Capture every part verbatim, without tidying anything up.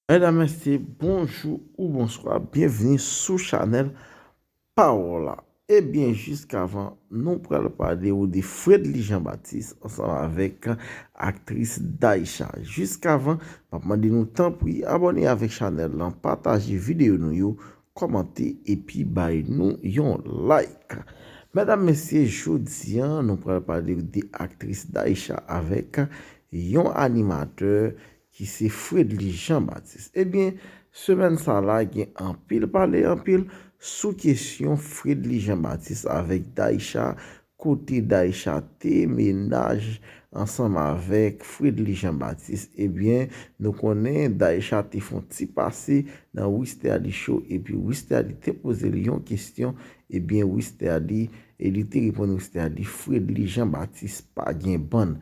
Medam, mesye, bonjou ou bonswa, byenvini sou chanèl Pawòl la. Ebyen, jiskavan, nou pral pale w de Fredly Jean Baptiste ansanm avèk aktris Daïcha. Jiskavan, m ap mande nou tanpri abòne avèk chanèl lan, pataje videyo nou yo, kòmante epi bay nou yon like. Medam, mesye, jodi a, nou pral pale w de aktris Daïcha avèk yon animatè ki se Fredly Jean Baptiste. Ebyen, semèn sa la gen anpil pale anpil sou kesyon Fredly Jean Baptiste avèk Daïcha, kote Daïcha te mennaj ansanm avèk Fredly Jean Baptiste. Ebyen, nou konnen Daïcha te fè yon ti pase nan Wisterly Show epi Wisterly te poze l yon kesyon. Ebyen, Wisterly, e li te reponn Wisterly, Fredly Jean Baptiste pa gen bann.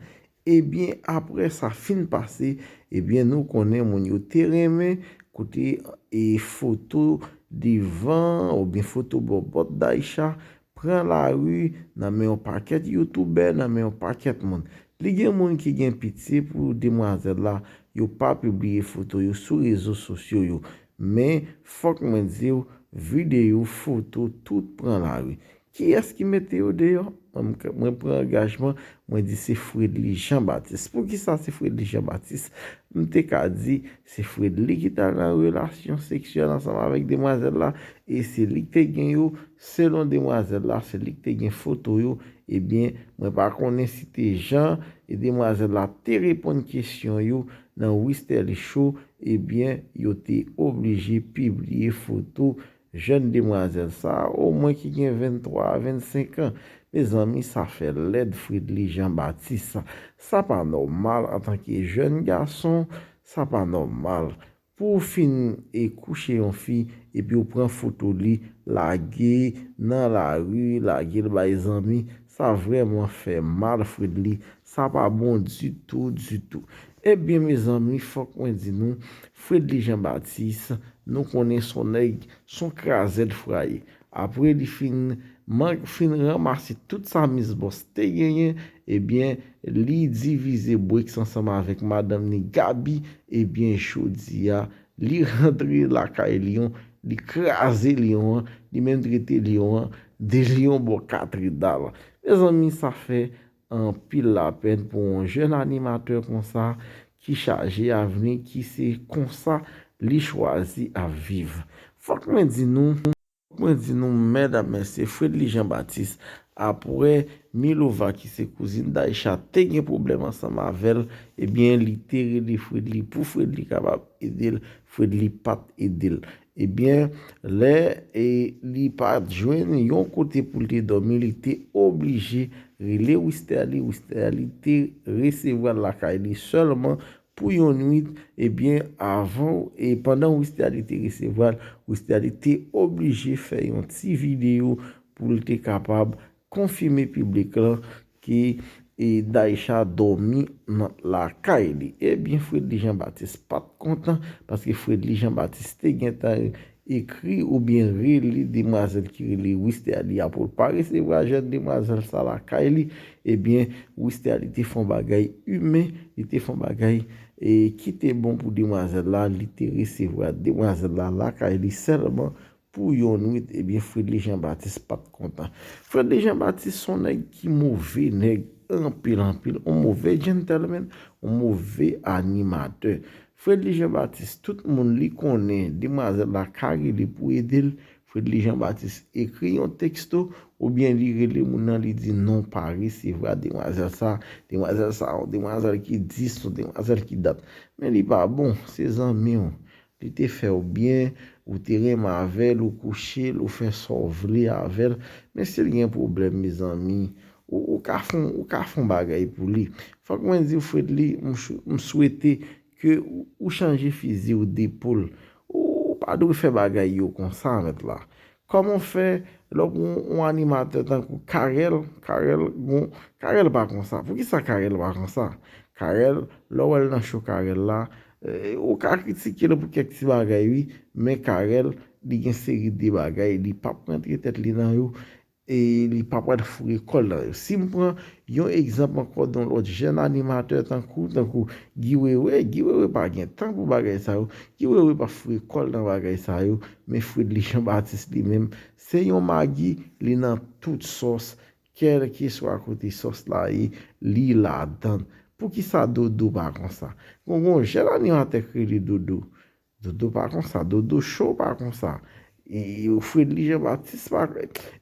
Ebyen, apre sa fin pase, ebyen, nou konnen moun yo te renmen kote e foto devan oubyen foto bòbòt Daïcha pran lari nan men yon pakèt youtubè, nan men yon pakèt moun. Li gen moun ki gen pitye pou demwazèl la, yo pa pibliye foto yo sou rezo sosyo yo. Men, fòk mwen di w, videyo, foto, tout pran lari. Kiyès ki mete yo deyò? Mwen, mwen pran angajman, mwen di se Fredly Jean Baptiste. Poukisa se Fredly Jean Baptiste? M te ka di se Fredly ki t al nan relasyon seksyèl ansanm avèk demwazèl la, e se li ki te gen yo, selon demwazèl la, se li ki te gen foto yo. Ebyen, mwen pa konnen si te jan e demwazèl la te reponn kesyon yo nan Wisterly Show, ebyen, yo te oblije pibliye foto jèn demwazèl sa a, omwen ki gen venntwa a vennsenk an. Mezanmi, sa fè lèd Fredly Jean Baptiste. Sa pa nòmal antanke jèn gason, sa pa nòmal. Pou w fin e kouche yon fi, epi w pran foto li, lage nan lari, lage l bay zanmi, sa vrèman fè mal Fredly, sa pa bon ditou, ditou. Ebyen, mezanmi, fòk mwen di nou, Fredly Jean Baptiste, nou konnen s on nèg, s on krazèd fraye. Apre li fin, man, fin ranmase tout sa Miss Boss te genyen, ebyen, li divize bricks ansanm avèk madanm ni Gaby, ebyen, jodi a, li rantre lakay lyon, li kraze lyon an, li menm trete lyon an de lyon bò katedral. Mezanmi, sa fè anpil lapèn pou yon jèn animatè konsa ki chaje avni, ki se konsa li chwazi ap viv. Fòk mwen di nou, fòk mwen di nou, medam, mesye, Fredly Jean Baptiste, apre Milova ki se kouzin Daïcha te gen pwoblèm ansanm avè l, ebyen, li te rele Fredly pou Fredly kapab ede l, Fredly pa t ede l. Ebyen, lè e li pa t jwenn yon kote pou l te dòmi, li te oblije rele Wisterly. Wisterly te resevwa l lakay li sèlman pou yon nwit. Ebyen, avan e pandan Wisterly te resevwa l, Wisterly te oblije fè yon ti videyo pou l te kapab konfime piblik lan ke e Daïcha dòmi nan lakay li. Ebyen, Fredly Jean Baptiste pa t kontan, paske Fredly Jean Baptiste te gentan ekri oubyen rele demwazèl ki rele Wisterly a pou l pa resevwa jèn demwazèl sa lakay li. Ebyen, Wisterly te fè yon bagay imen, li te fè yon bagay e ki te bon pou demwazèl la, li te resevwa demwazèl la lakay li sèlman pou yon nwit, ebyen, Fredly Jean Baptiste pa t kontan. Fredly Jean Baptiste s on nèg ki move nèg anpil, anpil, on move gentleman, on move animatè. Fredly Jean Baptiste, tout moun li konnen, demwazèl la ka rele pou ede l. Fredly Jean Baptiste ekri yon teksto, oubyen li rele moun nan, li di non, pa resevwa demwazèl sa, demwazèl sa, yon demwazèl ki dis, yon demwazèl ki dat. Men li pa bon, se zanmi w. Li te fè w byen, ou te renmen avè l, ou kouche l, ou fè sa w vle avè l. Men si l gen pwoblèm, mezanmi, ou, ou ka fè, ou ka fè yon bagay pou li. Fòk mwen di w, Fredly, m, m swete ke ou, ou chanje fizi w de poul. Ou, ou pa dwe fè bagay yo konsa, mèt la. Kòman w fè lè w pran yon animatè tankou Carel, Carel, bon, Carel pa konsa. Poukisa Carel pa konsa? Carel, lè w wè l nan show Carel la, eh, ou ka kritike l pou kèk ti bagay, wi, men Carel, li gen seri de bagay, li p ap rantre tèt li nan yo. e li pa pral foure kò l nan yo. Si m pran yon egzanp ankò de yon lòt jèn animatè tankou, tankou Guy Wewe, Guy Wewe pa gen tan pou bagay sa yo. Guy Wewe pa foure kò l nan bagay sa yo, men Fredly Jean Baptiste li menm, se yon magi, li nan tout sòs, kèlkeswa kote sòs la ye, li ladan. Poukisa Dodo pa konsa? Gon, gon jèn animatè k rele Dodo. Dodo pa konsa, Dodo Show pa konsa. E, Fredly Jean Baptiste pa,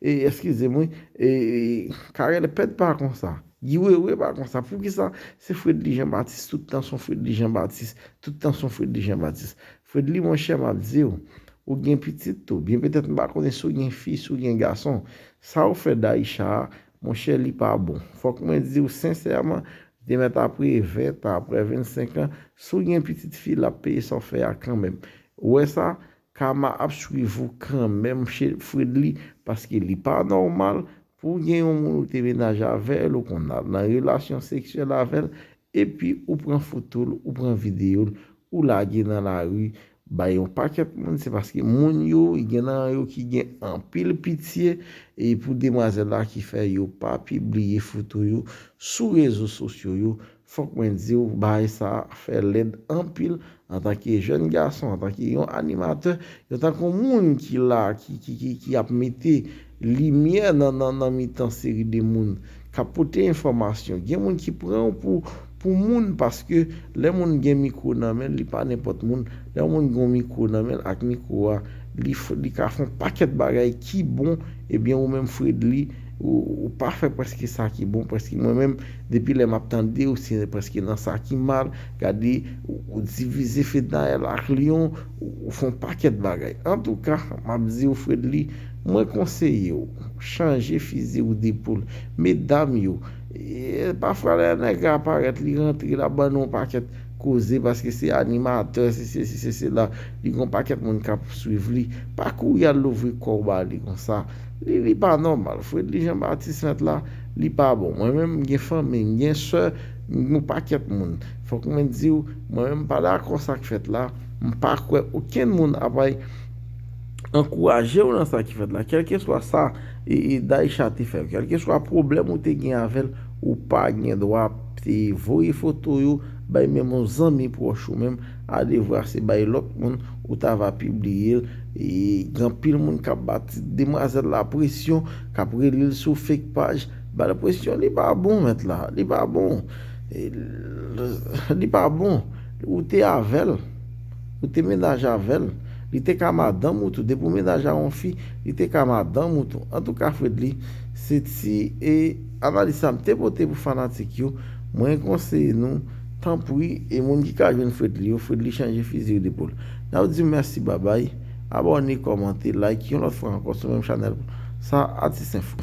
e, eskize mwen, e, Carel Pèd pa konsa. Guy Wewe pa konsa. Poukisa se Fredly Jean Baptiste, tout tan se yon Fredly Jean Baptiste, tout tan se yon Fredly Jean Baptiste? Fredly, monchè, m ap di w, ou gen pitit tou. Byen petèt, m pa konnen si w gen fi, si w gen gason. Sa w fè Daïcha a, monchè, li pa bon. Fòk mwen di w sensèman, te mèt apre ven tan, apre vennsenk an, si w gen pitit fi, l ap peye sa w fè a kanmenm. Ou wè sa? Kama ap swiv ou kanmenm, Fredly, paske li pa nòmal pou w gen yon moun ou te menaje avè l, ou konn al nan relasyon seksyèl avè l, epi ou pran foto l, ou pran videyo l, ou lage nan lari, bay yon pakèt moun, se paske moun yo, gen nan yo ki gen anpil pitye, e pou demwazèl la ki fè yo pa pibliye foto yo sou rezo sosyo yo. Fòk mwen di w, bagay sa a fè lèd anpil antanke jèn gason, antanke yon animatè, antanke yon moun ki la, ki, ki, ki, ki ap mete limyè nan, nan, nan mitan seri de moun k ap pote enfòmasyon. Gen moun ki pran w pou, pou moun, paske lè moun gen mikwo nan men l, li pa nenpòt moun. Lè yon moun gen yon mikwo nan men l, ak mikwo a, li, f- li ka fè yon pakèt bagay ki bon, ebyen, ou menm Fredly, ou, ou pa fè prèske sa ki bon, prèske mwen menm, depi lè m ap tande w, se prèske nan sa ki mal, gade, ou, ou divize Fednaelle ak Lion, ou, ou fè yon pakèt bagay. Antouka, m ap di w, Fredly, mwen konseye w, chanje fizi w depoul. Medam yo, e, pafwa lè nèg la parèt, li rantre, l ap ban nou yon pakèt koze, paske se animatè, se sesi, se sela, li gen yon pakèt moun k ap swiv li. Pa kouri al louvri kò w ba li konsa. Li, li pa nòmal. Fredly Jean Baptiste mèt la, li pa bon. Mwen menm, m gen fanmi, m gen sè, m gen yon pakèt moun. Fòk mwen di w, mwen menm, m pa dakò sa k fèt la. M pa kwè okenn moun ap al ankouraje w nan sa ki fèt la. Kèlkeswa sa, e, e, Daïcha te fè, kèlkeswa pwoblèm ou te gen avè l, ou pa gen dwa te voye foto yo bay menm yon zanmi pwòch ou menm, alevwa se bay lòt moun ou ta va pibliye l. E, gen anpil moun k ap ba ti demwazèl la presyon, k ap rele l sou fake paj, ba l presyon, li pa bon, mèt la, li pa bon. E, li pa bon. Ou te avè l, ou te menaje avè l, li te ka madanm ou tou. Depi w menaje a yon fi, li te ka madanm ou tou. Antouka, Fredly, se ti, e, analiz sa m te pote pou fanatik yo. Mwen konseye nou, tanpri, e moun ki ka jwenn Fredly yo, Fredly chanje fizi yo depoul. N ap di w mèsi, babay. Abòne, kòmante, like, yon lòt fwa ankò sou menm chanèl sa, Atis Enfo.